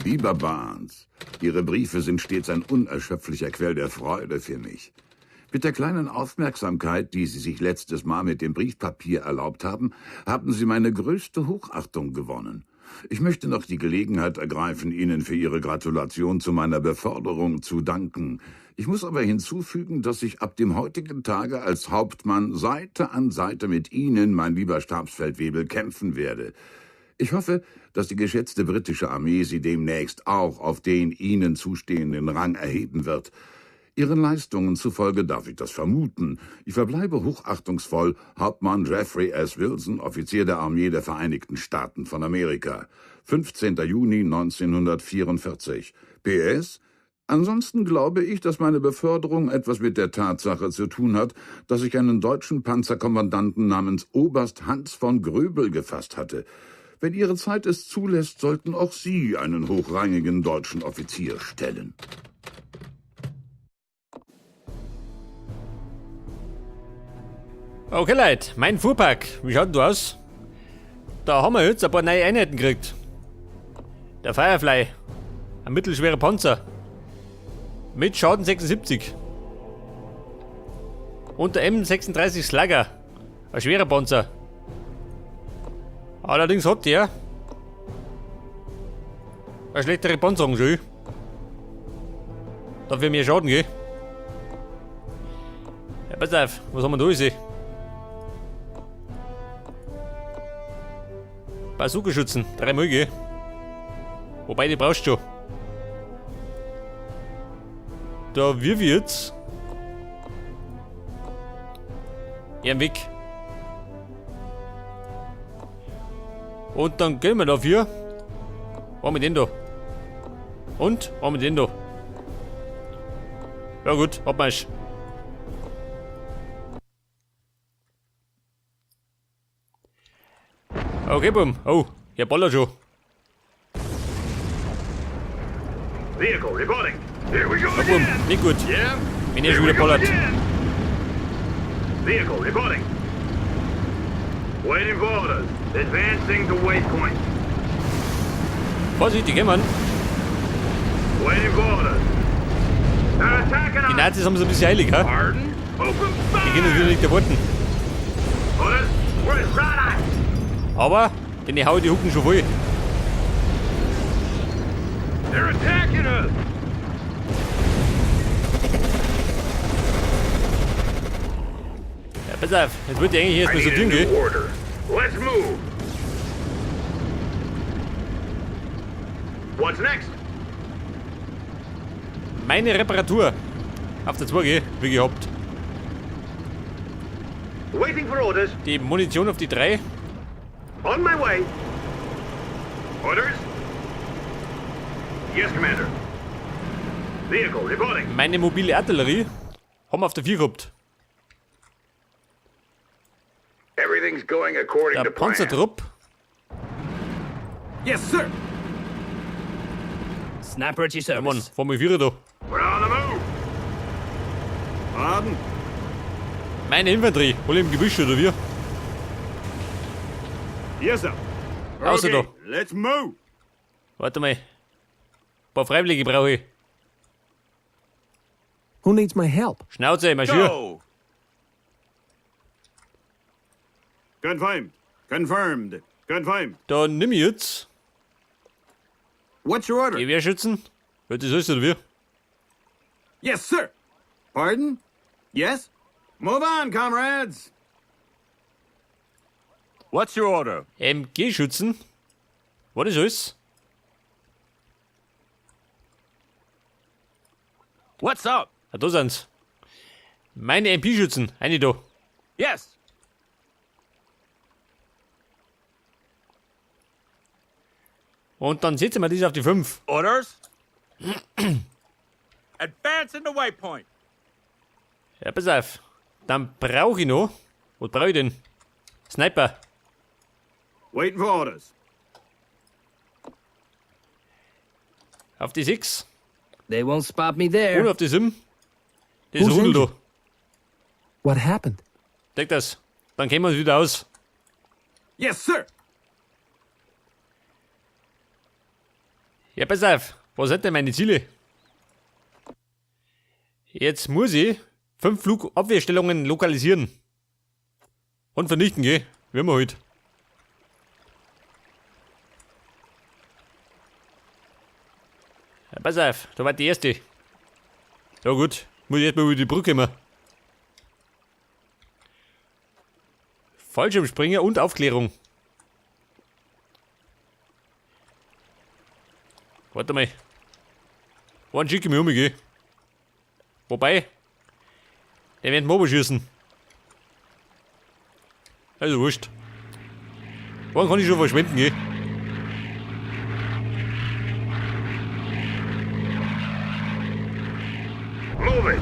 Lieber Barnes, Ihre Briefe sind stets ein unerschöpflicher Quell der Freude für mich. Mit der kleinen Aufmerksamkeit, die Sie sich letztes Mal mit dem Briefpapier erlaubt haben, haben Sie meine größte Hochachtung gewonnen. Ich möchte noch die Gelegenheit ergreifen, Ihnen für Ihre Gratulation zu meiner Beförderung zu danken. Ich muss aber hinzufügen, dass ich ab dem heutigen Tage als Hauptmann Seite an Seite mit Ihnen, mein lieber Stabsfeldwebel, kämpfen werde. Ich hoffe, dass die geschätzte britische Armee Sie demnächst auch auf den Ihnen zustehenden Rang erheben wird. Ihren Leistungen zufolge darf ich das vermuten. Ich verbleibe hochachtungsvoll Hauptmann Jeffrey S. Wilson, Offizier der Armee der Vereinigten Staaten von Amerika. 15. Juni 1944. PS. Ansonsten glaube ich, dass meine Beförderung etwas mit der Tatsache zu tun hat, dass ich einen deutschen Panzerkommandanten namens Oberst Hans von Gröbel gefasst hatte. Wenn Ihre Zeit es zulässt, sollten auch Sie einen hochrangigen deutschen Offizier stellen. Okay, Leute, mein Fuhrpark. Wie schaut denn da aus? Da haben wir jetzt ein paar neue Einheiten gekriegt. Der Firefly. Ein mittelschwerer Panzer. Mit Schaden 76. Und der M36 Slugger. Ein schwerer Panzer. Allerdings hat der eine schlechtere Panzerung schon. Dafür mehr Schaden, gell? Ja, pass auf, was haben wir da alles? Bazooka-Schützen, 3 Mal, gell? Wobei, die brauchst du schon. Da wirf ich jetzt ihren Weg. Und dann gehen wir dafür. Was mit den da? Und? Was mit den da? Ja gut, Abmarsch. Okay, bumm. Oh, der ballert schon. Vehicle reporting. Here we go Ja, bumm, again. nicht gut. Yeah. Wenn er Here schon we wieder go ballert. again. Vehicle reporting. Waiting for orders. Advancing to waypoint. Vorsicht, die kommen. Waiting for orders. They're attacking Die us. Nazis haben es ein bisschen eilig, hä? Pardon? Open Die gehen fire. natürlich nicht erwarten. Orders. We're shot at. Aber, denn die hauen die Hucken schon voll. They're attacking us. Ja, pass auf, jetzt wird die eigentlich erstmal I need a sortieren, new gell? order. Let's move. What's next? Meine Reparatur. Auf der 2, gell? Wie gehabt. Waiting for orders. Die Munition auf die 3. On my way. Orders? Yes, Commander. Vehicle reporting. Meine mobile Artillerie haben wir auf der 4 gehabt. Everything's going according Der to plan. Panzertrupp. Yes, sir. Sniper at your Ja, Mann, service. fahren wir 4 da. We're on the move. Pardon? Meine Infanterie. Alle im Gebüsch, oder wie? Yes, sir. Außer Okay, da. let's move. Warte mal. Ein paar Freiwillige brauche ich. Who needs my help? Schnauze, marschier. Go. Confirmed. Confirmed. Confirmed. Dann nimm ich jetzt What's your order? Gewehrschützen. Wird das alles, oder wie? Yes, sir. Pardon? Yes? Move on, comrades. What's your order? MG-Schützen. War das alles? What's up? Ah, da sind's. Meine MP-Schützen. Eine da. Yes. Und dann setzen wir das auf die 5. Orders? Advance in the waypoint. Ja, pass auf. Dann brauche ich noch. Was brauche ich denn? Sniper. Waiting for orders. Auf die 6. They won't spot me Und there. auf die 7. Das Who's Rudel da. injured? What happened? Deck das. Dann kennen wir uns wieder aus. Yes, sir. Ja, pass auf. Was sind denn meine Ziele? Jetzt muss ich 5 Flugabwehrstellungen lokalisieren. Und vernichten, gell? Wie immer halt. Ja, pass auf, da war die erste. Ja gut, muss ich erstmal über die Brücke kommen. Fallschirmspringer und Aufklärung. Warte mal. Wann schicke ich mich um, gell? Wobei, der wird Mobo schießen. Also wurscht. Wann kann ich schon verschwinden, gell? Move it.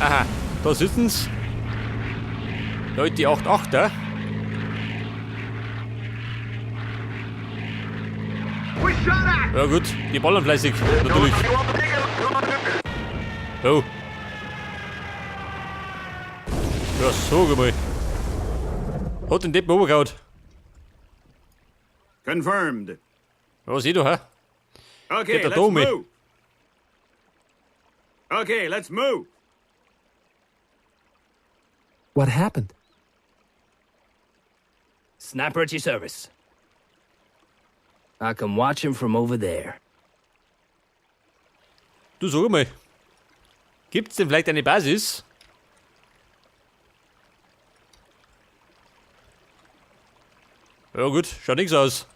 Aha, da sitzen's. Leute, die 8-8er. Ja gut, die ballern fleißig, natürlich. Oh. Ja, sag mal. Hat den Deppen runtergehauen. Confirmed. Was ich da, hä? Okay, Get the let's dome. move. Okay, let's move. What happened? Sniper at your service. I can watch him from over there. Du sag mal. Gibt's denn vielleicht eine Basis? Ja gut, schaut nix aus.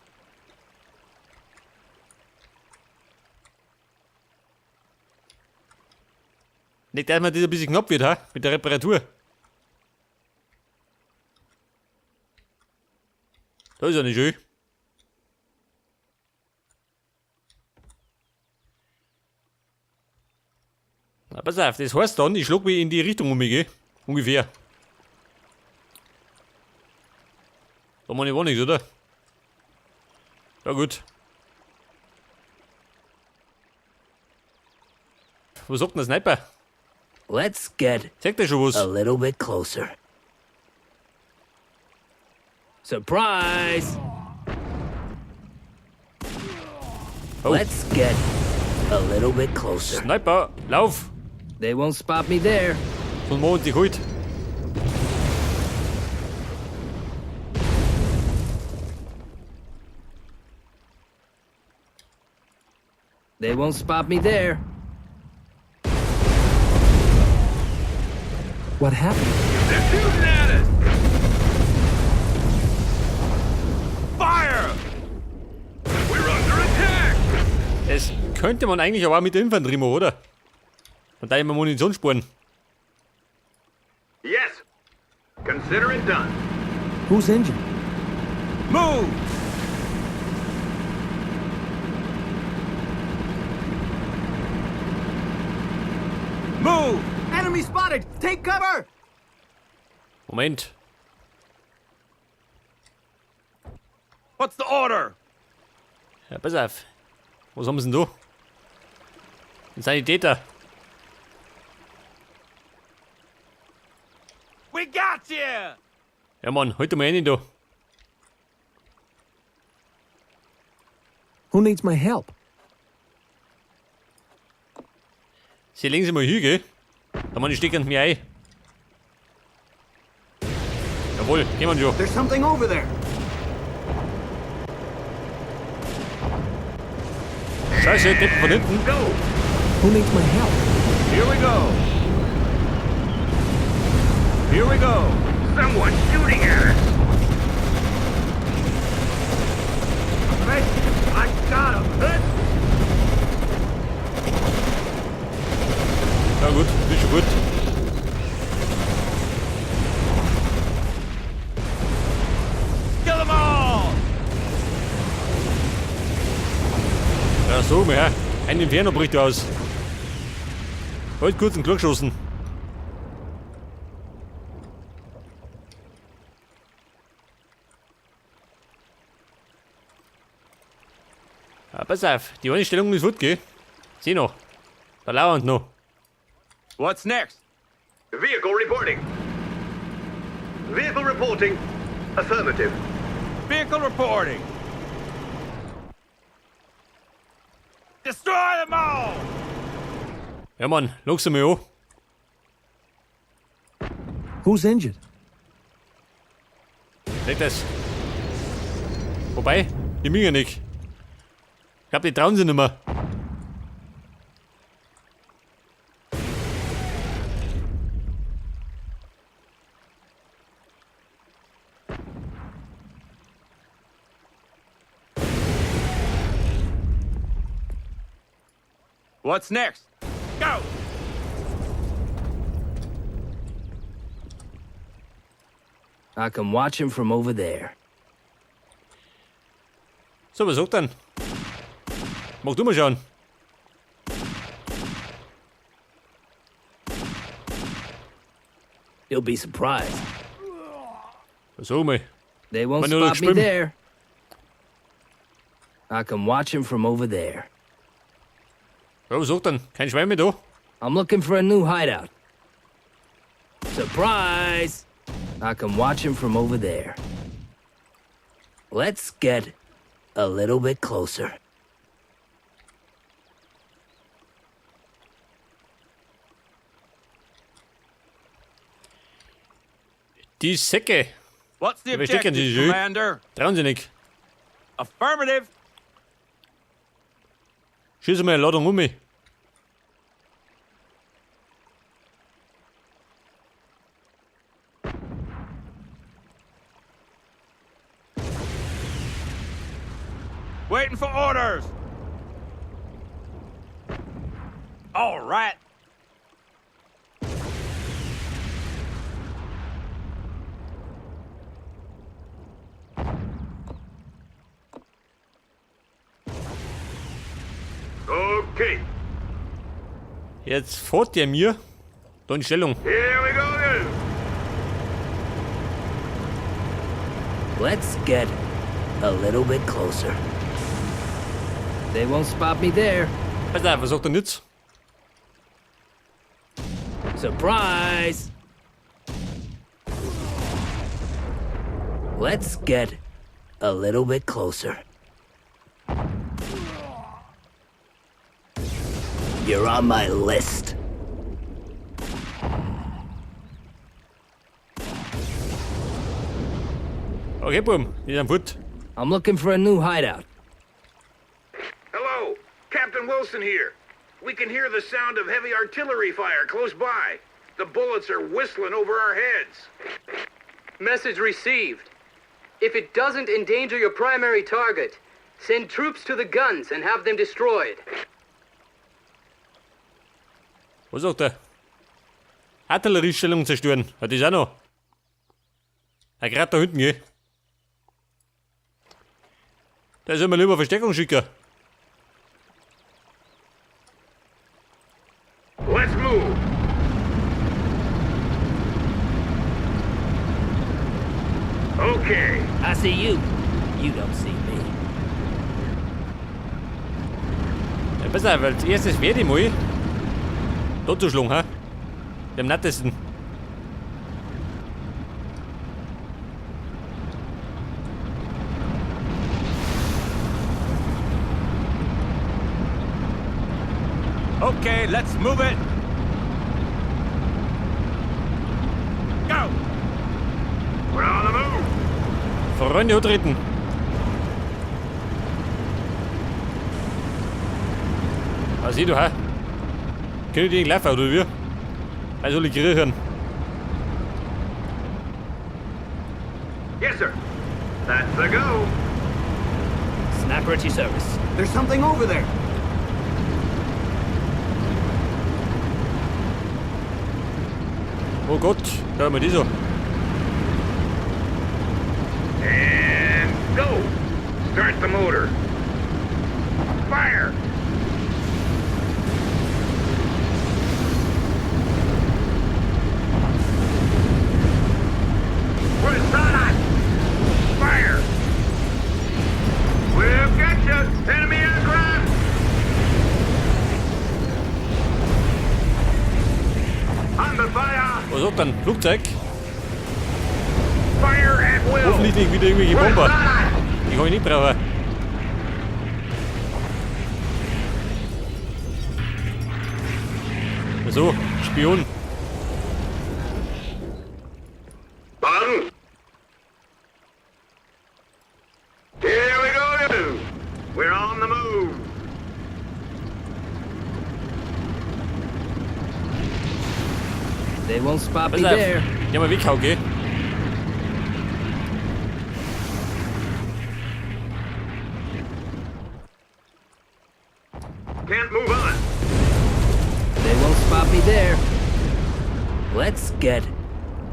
Nicht, dass man das ein bisschen knapp wird, ha? Mit der Reparatur. Das ist ja nicht schön. Na, pass auf, das heißt dann, ich schlag mich in die Richtung um mich, gell? Ungefähr. Da meine ich auch nichts, oder? Ja gut. Was sagt denn der Sniper? Let's get Zeigt der schon was? a little bit closer. Surprise! Oh. Let's get a little bit closer. Sniper, lauf! They won't spot me there. Sonst machen sie kalt. They won't spot me there. What happened? They're shooting at us. Fire! We're under attack. Das könnte man eigentlich aber auch mit der Infanterie machen, oder? Und da immer Munition sparen. Yes. Consider it done. Who's injured? Move! Move! Enemy spotted! Take cover! Moment. What's the order? Ja, pass auf. Was haben sie denn da? Ein Sanitäter. We got you! Ja Mann, halt mal rein da. Who needs my help? Sie legen sie mal hin, gell? Da man, die stecken mir ein. Jawohl, gehen wir schon. There's something over there. Scheiße, Deppen von hinten. Go. Who needs my help? Here we go. Here we go. Someone's shooting at us. I got him. Ja gut, ist schon gut. Kill them all! Ja, so, mal her. Ein Inferno bricht aus. Halt kurz einen Klugschossen. Ja, pass auf, die eine Stellung ist fort, gell? Seh noch. Da lauern noch. What's next? Vehicle reporting. Vehicle reporting. Affirmative. Vehicle reporting. Destroy them all! Ja, Mann, lock's mal an. Who's injured? Leg das. Wobei, die mögen ja nicht. Ich glaub, die trauen sich nicht mehr. What's next? Go! I can watch him from over there. So, was sagt denn? Mach du mal schauen. You'll be surprised. Versuch mal. They won't Wenn du spot me schwimmen. there. I can watch him from over there. Ja, was sagt denn? Kein Schwein mehr da. I'm looking for a new hideout. Surprise! I can watch him from over there. Let's get a little bit closer. Die Säcke. What's the Ja, verstecken objective, Sie sich. Commander? Trauen sie nicht. Affirmative. Schieß mal eine Ladung um mich. Waiting for orders. All right. Okay. Jetzt fährt der mir da in Stellung. Here we go again. Let's get a little bit closer. They won't spot me there. Pass auf, was sagt er jetzt? Surprise! Let's get a little bit closer. You're on my list. Okay, Buam, die sind fort. I'm looking for a new hideout. Hello, Captain Wilson here. We can hear the sound of heavy artillery fire close by. The bullets are whistling over our heads. Message received. If it doesn't endanger your primary target, send troops to the guns and have them destroyed. Was sagt er? Artilleriestellung zerstören. Hat das auch noch. Ja, grad da hinten, gell? Da soll man lieber Verstärkung schicken. Let's move. Okay. I see you. You don't see me. Ja, pass auf, als erstes werde ich mal da zu schlagen, hä? Dem nettesten. Okay, let's move it. Go! We're on the move. Freunde antreten. Was sieh du, hä? Können die laufen, oder wie? Also soll ich kriechen? Yes, sir. That's a go. Sniper at your service. There's something over there. Oh Gott, schau mal die so. And go. Start the motor. Fire. Rosana! Fire! We've got you! Enemy aircraft! Under fire! Was sagt denn? Flugzeug? Fire at will! Hoffentlich nicht wieder irgendwelche Bomber. Die kann ich nicht brauchen. So, Spion. Pardon? Here we go. We're on the move. They won't spot me Pass auf. there. Ja, mal weghauen, gell? Can't move on. They won't spot me there. Let's get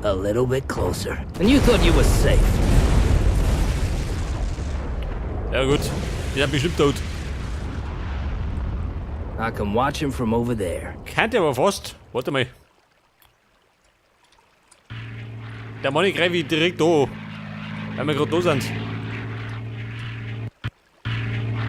a little bit closer. And you thought you were safe. Ja gut. Die sind bestimmt tot. I can watch him from over there. Könnte aber fast. Warte mal. Der Mann greife ich direkt da an. Weil wir gerade da sind.